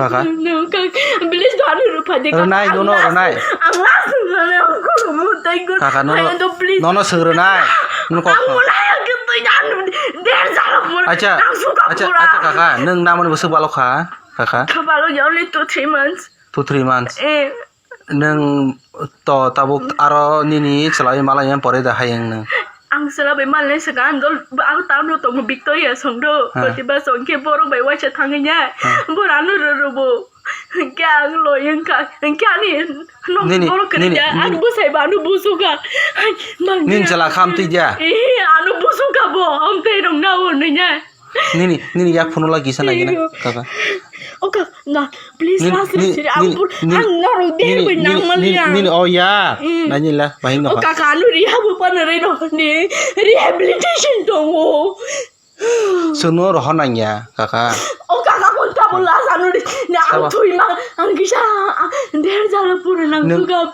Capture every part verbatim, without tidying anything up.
Kaka. Nung kak, please, do ano rwphai de, kaka. Rwnai, ang nono last, rwnai. Ang last rwnai, ang khulumung tei gur. Kaka, nono, Ayang do, please. Nono swng rwnai. Nono kok. Ang mwnai, ang khe twi dan, der jalo pura. Acha, nang suka acha, pura. Acha, kaka, nung namoni bwswk balok kha, kaka? Kha balok ya, only two, three months. Two, three months. Eh. Nwng to tabuk aro nini chwlai malai pore da hai wng nwng? Ang chwla bai malai swkang, ang dol, ang town o tongo, Victoria song do, ha. Kotibas song khe borok bai waisa thangwi ya. Ha. Bora ano rw rw bo. Hwnkhe ang loi wngkha, hwnkhe ani nok nini, borok kwrwi nini, ya, ani nini bwsai bo ano busuka. Hai, mang nini ya. Chwla kham twi ya? Eh, ano busuka bo, amtwi rok na o nini ya. Nini, nini yak phone o lagi sana gina, kaka. Oh, kaka, na, please, nini, last nini, siri, nini, ang pur, nini, ang norok nini, dehai bai nini, nang mani nini, ang. Nini, oh, ya. Mm. Nani la, bahing no. Oh, kaka, anu rehab upana reno, ni rehabilitation tongo. Sono roho nangya, kaka. Oh, kaka, kon tabuk last anu ni, na ang thui ma, ang kisa, ah, der jala pura nang suka.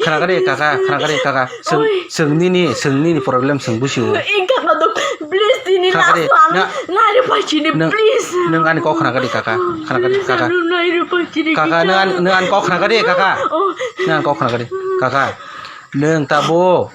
Khna kari kaka, khna kari kaka. Seng, oi. Seng nini, seng nini problem seng busi o. Engkha kha dok, please, tini last ang. Nai re pachini, please. Nang ani kok khna kari kaka, khna kari kaka. Nai re pachini. Kaka, nang ani, nang ani kok khna kari kaka. Oh. Nang ani kok khna kari kaka. Nang tabo,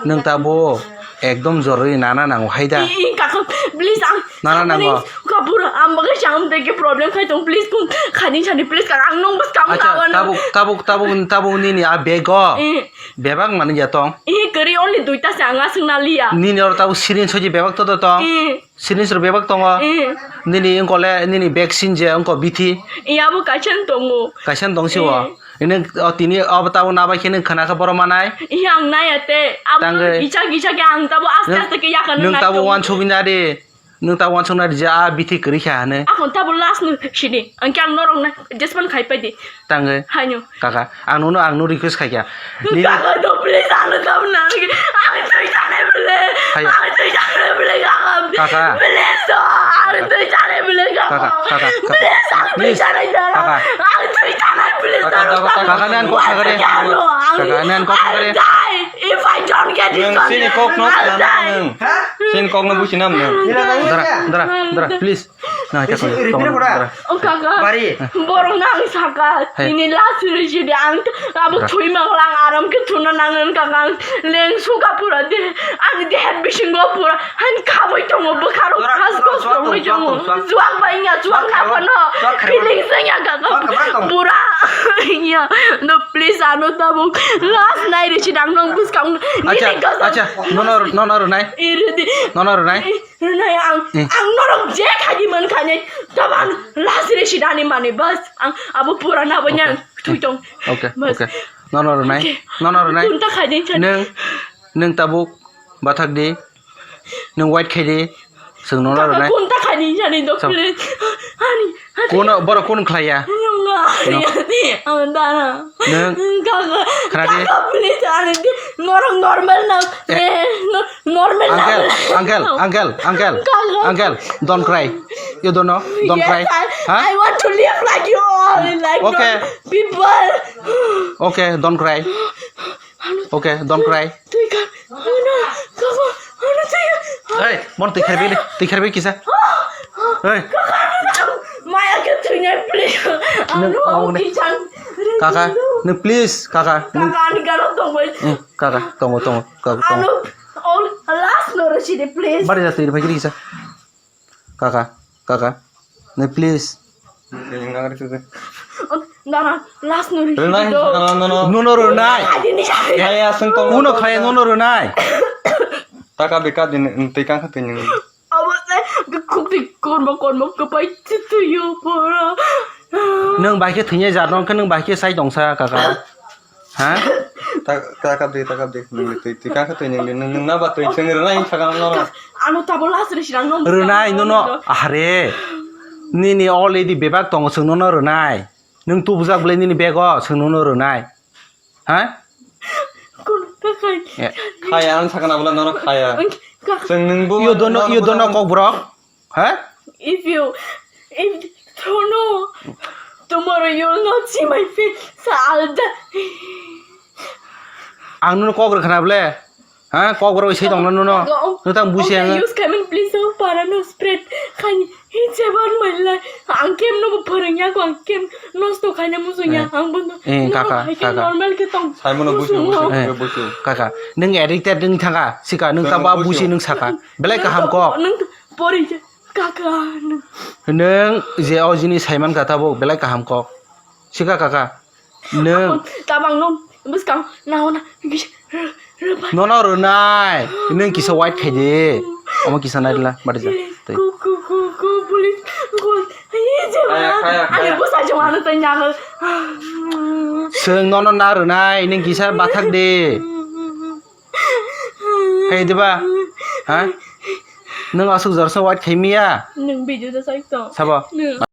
nang tabo. Ekdom joroi nana nango hai da. Ih, ih, kaka, please, ang nana nango. Kabur, ang bagai chang teke problem khai tong, please, kung khani chani, please, kaka, ang nong bus kam. Acha, kawan. Tabuk, tabuk, tabuk, tabuk nini a bego. Eh. Bebak mani ya tong. Eh, kari only duita se ang asung na liya. Nini oro tabuk sirin soji bebak to to tong. Eh. Sirin sor bebak tongo. Eh. Nini engkole, nini vaccine je engko bithi. Iya bo kaisa tongo. Kaisa tong si o. Eh. Ini, oh, tini, oh, tabuk nabai khe nung khna kha borok manai. Iya, ang nai ate. Abo tangwi. Gisa, gisa khe ang tabo aste, aste khe yakha nung nai tabuk tongo. Wansugwi nadi. Nung tabuk wansugwi nadi je a bithi kwrwi kha hane. Akon tabuk last no sini. Ang khe ang norok na adjustment khai pai di. Tangwi. Haino. Kaka, ang nono, ang no request khai kha. Nini kaka, to please, ang no tabuk nang. Ang twi jane bole. Hayo. Ang twi jane bole, kaka. Kaka. Please, to. Ang twi jane bole, kaka. Kaka, kaka, kaka. Please, ang twi jane bole. Please, kaka. Ang twi jane, please, kaka, kaka, kaka, nan kok khna kari. Kaka, nan kok khna kari. I'll die if I don't get this. Nung sini kok no khna nung. Sini kok no busi nam nung. Dara, dara, dara, please. Na, kaka, kaka. Oh, kaka. Bari. Borok nang saka. Hai. Ini last sini sidi ang abo thui manglang aram khe thuna nang kaka. Leng suka pura de. Ani deher bisingo pura. Han khaboi tongo, bwkharo khas khos tongoi tongo. Juak bai wngya, juak na phano. Feelings wngya kaka. Pura. Iya, no, please, ano tabuk. Last night ri sidang nong buskang. Acha, acha, nono, nono rwnai. Iridi. Nono rwnai. Rwnai ang, ang norok je khadi man khani. Tabang last ri sidani mani bas. Ang abo pura na banya thui tong. Okay, okay. Nono rwnai. Nono rwnai. Kunta khadi. Neng, neng tabuk bathak di. Nwng wait khai di. Chwng nono rwnai. Kaka, kunta khai di, jani dok, please. Ani, ani. Kuno, borok kuno khlai ya? Nwnga. No. Ani, ani, ang dana. Nwng. Kaka, khnadi. Kaka, please, ani di, norok normal na. Eh. Eh, no, normal na. Uncle, uncle, uncle, uncle. Kaka. Uncle, don't cry. You don't know? Don't cry. Yes, I, huh? I want to live like you all, like normal people. Okay. Okay, don't cry. Okay, don't cry. Twi kha. Ano, kaka, ano twi kha. Hey, mon twi kharbi, twi kharbi kisa. Hey. Kaka, ano, maya khe thwinai please. Ano, kisa. Kaka, no please, kaka. Kaka, ani galo tongbai. Eh, kaka, tongo, tongo, kaka, tongo. Ano, all last no rosidi, please. Bari jatwi, bhai kisa. Kaka, kaka, no, please. Nana, last no rwnai, no, no, no. Nono rwnai. Kaya aswng tong. Kuno kaya nono rwnai. Taka beka din, twi kang kha twi nung. Abo se khuk twi kormo kormo kwpai twi yo pora. Nwng bai khe thwinai jat nong khe nwng bai khe sai tongsa kaka. Ha? Ta, ta kap de, ta kap de. Nung de twi, twi kha kha twi nung de, nung, nung na ba twi, chwng rwnai sakang no. Ano tabo last re sirang no. Rwnai no no, ahare. Nini already bebak tongo, chwng no no rwnai. Nung tubujak bwlai nini bego, chwng no no rwnai. Ha? Kun kakai. Khaya ang sakana bwlai no no khaya. Chwng nung bo. You don't know, you don't know kok borok. Ha? If you, if, don't know, tomorrow you will not see my face, so I'll die. Ang nono kok rwkha na ble? Ha? Kok rw se tong nono. Notang busi ang. Use comment please, so para no spread. Khaini, it's about my life. Ang kem no bo phwrwngya. Ako ang kem nosto khaina musunya, eh, ang bono. Eh, kaka, kaka. Normal ke tong. Saimono busi, busi, eh, busi. Kaka, nung addicted nung thangka, sika nung taba busi nung saka. Belai kaham kok. Nung pori je, kaka, nung. Nung je o jini saiman kata bo belai kaham kok. Sika kaka. Nung. Tabang nung. Bwskang nahona. Nono rwnai. Nung kisa wait khai di. Omo kisa nai rwla. Bari ja. Tei. Ku, ku, ku, ku, police. Ku, aye, je, kaya, kaya, aye, kaya. Bwsa jong ano tei nang. Chwng nono na rwnai. Nung kisa bathak di. Hai diba? Ha? Nung asuk jorsa wait khai miya? Nung video da sai to. Sabo? Nung.